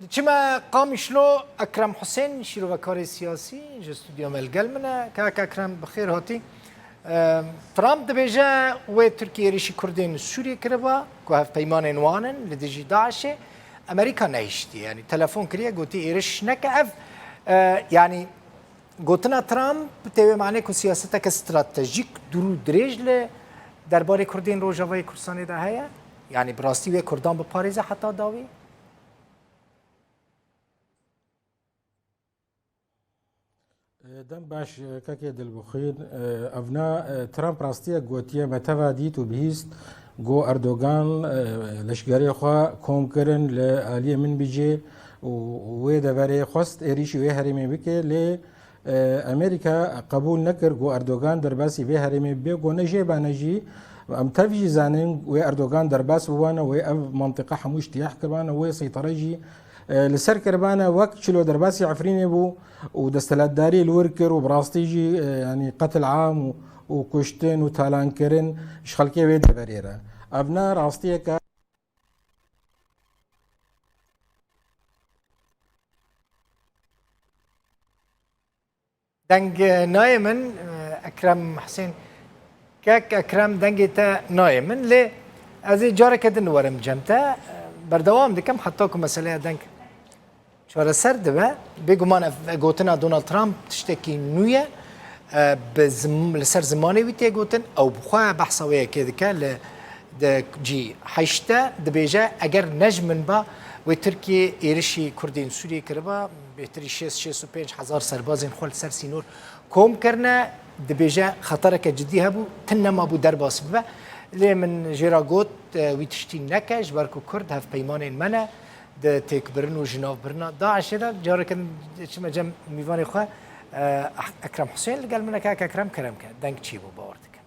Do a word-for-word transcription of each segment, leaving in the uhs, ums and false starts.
Çime Qamişlo, Ekrem Husên, şîrovekarê siyasî ji stûdyoya me li gel min e. Kak Ekrem, bi xêr hatî. Em, Trump dibêje wê Tirkiye êrişî Kurdên Sûriyê kiriba, ku hevpeymanên wan in li dijî DAIŞê. Amerîka nehiştiye, yanî telefon kiriye, gotiye êriş neke. Ev, e, yanî gotina Trump tê wê manê ku siyaseteke stratejîk dûr û dirêj li derbarê Kurdên Rojavayê Kurdistanê de heye. Yanî bi rastî wê Kurdan biparêze heta dawî. Dem baş, kekê Dilbixwîn. Evna, Trump rastiyek gotiye, me teva dît û bihîst, got Erdogan leşgerê xwe kom kirin li aliyê Minbicê û wê deverê xwest êrîşî wê herêmê bike, lê Amerîka qebûl nekir ku Erdogan derbasî vê herêmê bibe, ku ne jê bane jî, em tev jî zanin, wê Erdogan derbas bibane, wê ev mentiqa hemû îştiyah kiribane, wê seytare jî li ser kiribane, wek çilo derbasî Efrînê bû û desthilatdarî li wir kir û bi rastî jî, yanî qetil am û, û kuştin û talankirin ji xelkê wê deverê re. Ev ne rastiyeke Deng nayê min, Ekrem Husên. Kek Ekrem, dengê te nayê min, lê ez ê careke din werim cem te. Berdewam dikim heta ku meseleya deng çareser dibe. Bêguman ev gotina Donald Trump tiştekî nû ye. E, bi zim-, li ser zimanê wî tê gotin, ew bi xwe behsa wê yekê dike, li di cî heşt de dibêje, eger ne ji min ba, wê Tirkiye êrişî Kurdên Sûriyê kiriba, bêhtirî şêst, şêst û pênc hezar serbazên xwe li ser sînor kom kirine, dibêje, xetereke cidî hebû, tin nemabû derbas bibe. Lê min jê re got, e, wî tiştî neke, ji ber ku Kurd hevpeymanên me ne, di têkbirin û jinavbirina DAIŞê de. Careke din çime cem mîvanê xwe, e, Ekrem Husên li gel min e. Kak Ekrem, kerem ke, deng çêbû, bawer dikim.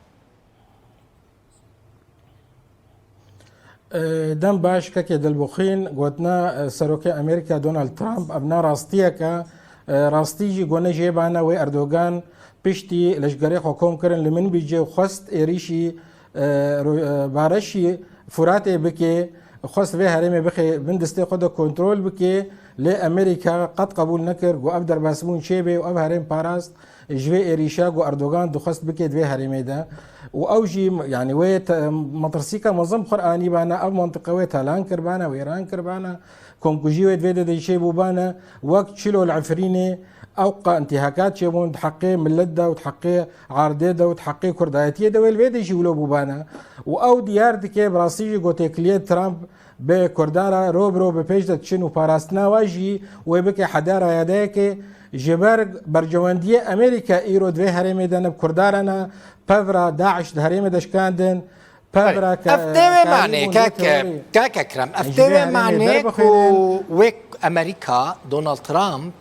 Dem baş, kekê Dilbixwîn. Gotina, e, Serokê Amerîka Donald Trump, ev ne rastiyek e. E, rastî jî gone jê bane, wê Erdogan piştî leşgerê xwe kom kirin li Minbicê û xwest êrîşî, e, ro-, e, bareşî Furatê bike, xwest vê herêmê bixe bin destê xwe de kontrol bike, lê Amerîka qet qebûl nekir ku ev derbasbûn çêbe û ev herêm parast ji vê êrîşa ku Erdogan dixwest bike di vê herêmê de. Û ew jî, yanî wê te-, metirsîka mezin bi xwe anîbane, ev mentiqe wê talan kiribane, wêran kiribane, komkujî wê di vê de de çêbûbane, wek çilo li Efrînê ew qa intîhakat çêbûn di heqê milet de û di heqê erdê de û di heqê kurdayetiyê de, wê li vê de jî wilo bûbane. Û ew diyar dike, bi rastî jî ku têkiliyê Trump bi Kurdan re ro bi ro bi pêş de diçin û parastina we jî wê bike hede rayadeyekê, ji ber berjewendiyê Amerîka îro di vê herêmê de ne bi Kurdan re ne, pevra DAIŞ di herêmê de şikandin, pevra ke-, Ev tê wê manê, kek, kek Ekrem, ev tê wê manê ku wê Amerîka, Donald Trump,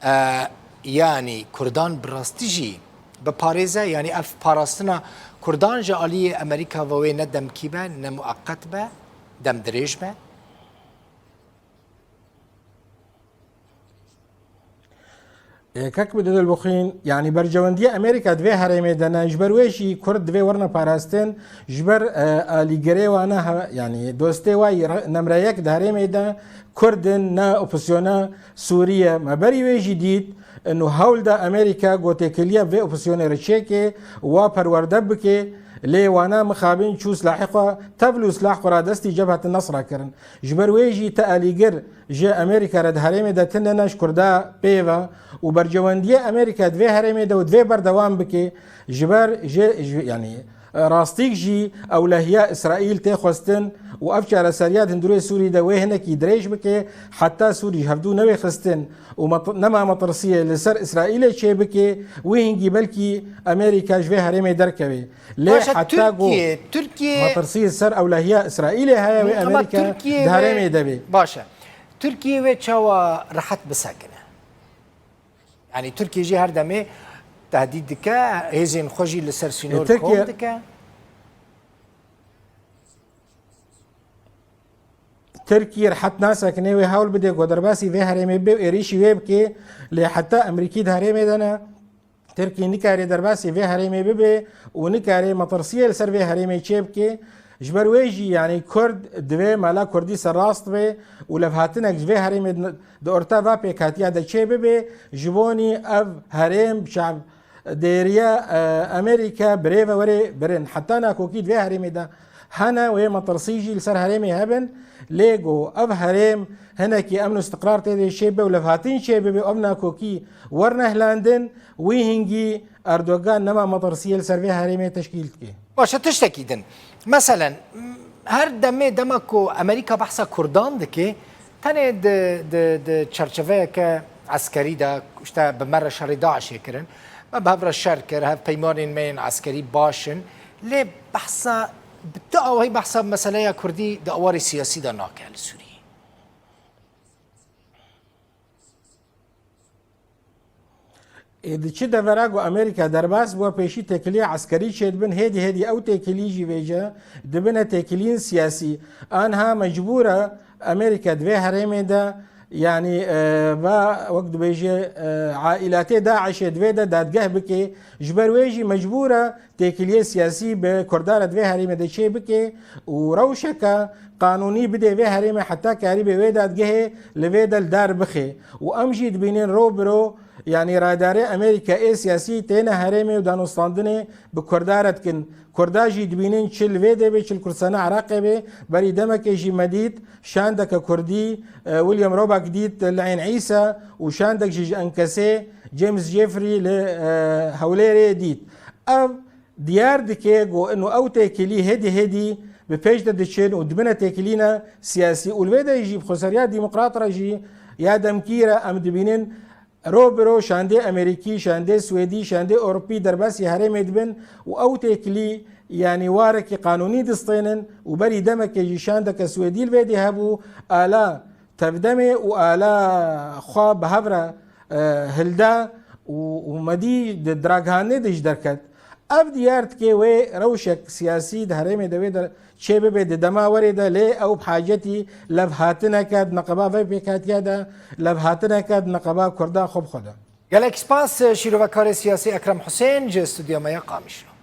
e, yanî Kurdan bi rastî jî biparêze, yanî ev parastina Kurdan ji aliyê Amerîka ve wê ne demkî be, ne mueqet be, demdirêj be. Ê, kek bi didil bixwîn, yanî berjewendiyê Amerîka di vê herêmê de ne, ji ber wê jî Kurd divê werine parastin, ji ber, e, alîgirê wan e, he-, yanî dostê wa yî re-, nemre yek di herêmê de Kurd in, ne opozîsyona Sûrî ye. Me berî wê jî dît, ino hewl da Amerîka gotêkiliya vê opozîsyonê re çêke, wa perwerde bike, lê wana mixabin çû silahê xwe, tevl û silah xwe radestî Cebhet Nesra kirin. Ji ber wê jî ti alîgir ji Amerîka re di herêmê de tune ne, ji Kurda pê ve û berjewendiyê Amerîka di vê herêmê de û divê berdewam bike, ji ber ji, ji, yanî, rastîk jî ewlehiya Îsraîl tê xwestin û ev çareseriya di hundirê Sûrî de wê hinekî dirêj bike, heta Sûrî ji hevdû newê xistin û met-, nema metirsiyê li ser Îsraîlê çê bike, wê hingî belkî Amerîka ji vê herêmê derkeve. Lê Baş e, heta ku Tirkiye, Tirkiye metirsî li ser ewlehiya Îsraîlê heye, wê Ama Amerîka Tirkiye di wê herêmê de be. Baş e. Tirkiye wê çawa rehet bisekine? Yanî Tirkiye jî her demê tehdît dike, hêzên xwe jî li ser Ê, sînor Tirkiye kom dike. Tirkiye rehet nasekine, wê hewl bide ku derbasî vê herêmê bibe û êrîşî wê bike, lê heta Amerîkî di herêmê de ne. Tirkî nikarê derbasî vê herêmê bibe û nikarê metirsiyê li ser vê herêmê çêbike. Ji ber wê jî, yanî Kurd divê mala Kurdî serrast be û levhatinek ji vê herêmê di, di orta va pêkhatiya de çê bibe, ji bonî ev herêm, çav dêriye, e, Amerîka birêve were birin. Heta nakokî di vê herêmê de hene wê metirsî jî li ser herêmê hebin, lê go ev herêm hinekî emn û istiqrar tê de çê bibe û levhatin çê bibe, ev nakokî werne hilandin, wî hingî Erdogan nema metirsiyê li ser vê herêmê teşkîl dike. Baş e, tiştekî din. Meselen, her demê dema ku Amerîka behsa Kurdan dike, tenê di, di, di çerçeveyeke eskerî de, işte bi me re şerê DAIŞê kirin, me bi hev re şer kir, hev peymanên me yên eskerî baş in, lê behsa, bi tu awahî behsa meseleya Kurdî di awarê siyasî de nake li Sûriyê. Ê, di çi devera ku Amerîka derbas bû, pêşî têkiliya eskerî çêdibin, hêdî hêdî ew têkilî jî vêce dibine têkiliyên siyasî. Anha mecbûr e Amerîka di vê herêmê de, yanî, e, va wek dibêje, e, aîlatê DAIŞê di vê de dadgeh bike. Ji ber wê jî mecbûr e têkiliyê siyasî bi Kurda re di vê herêmê de çê bike û rewşeke qanûnî bidê vê herêmê heta karîbe wê dadgehê li vê de li dar bixe. Û em jî dibînin ro bi ro, yanî radarê Amerîka ê siyasî têne herêmê û danûstandinê bi Kurda re dikin. Kurda jî dibînin çi li vê de bê, çi li Kurdistana Iraqê bê. Berî demekê jî me dît şandeke Kurdî, e, William Roback dît li Eyn Îsa û şandek jî ji Enkesê, James Jeffrey li, e, Hewlêrê dît. Ev diyar dike ku ino ew têkilî hêdî hêdî bi pêş de diçin û dibine têkilîna siyasî û li vê de jî bi xweseriya demokrat re jî ya demkî re em dibînin ro bi ro şandê Amerîkî, şandê Swêdî, şandê Ewropî derbasî herêmê dibin û ew têkilî, yanî warekî qanûnî distênin û berî demekê jî şandeke Swêdî li vê dê hebû, ala tevdemê û ala xwe bi hev re, e, hilda û, û me dî di draghanê de jî derket. Ev diyar dike wê rewşek siyasî di herêmê de wê de çê bibe di dema werê de, lê ew bi hacetî levhatineke di neqeba vê pêkhatiya de, levhatineke di neqeba Kurda xwe bi xwe de. Gelek spas, şîrovekarê siyasî Ekrem Husên ji stûdyoya me ya Qamişlo.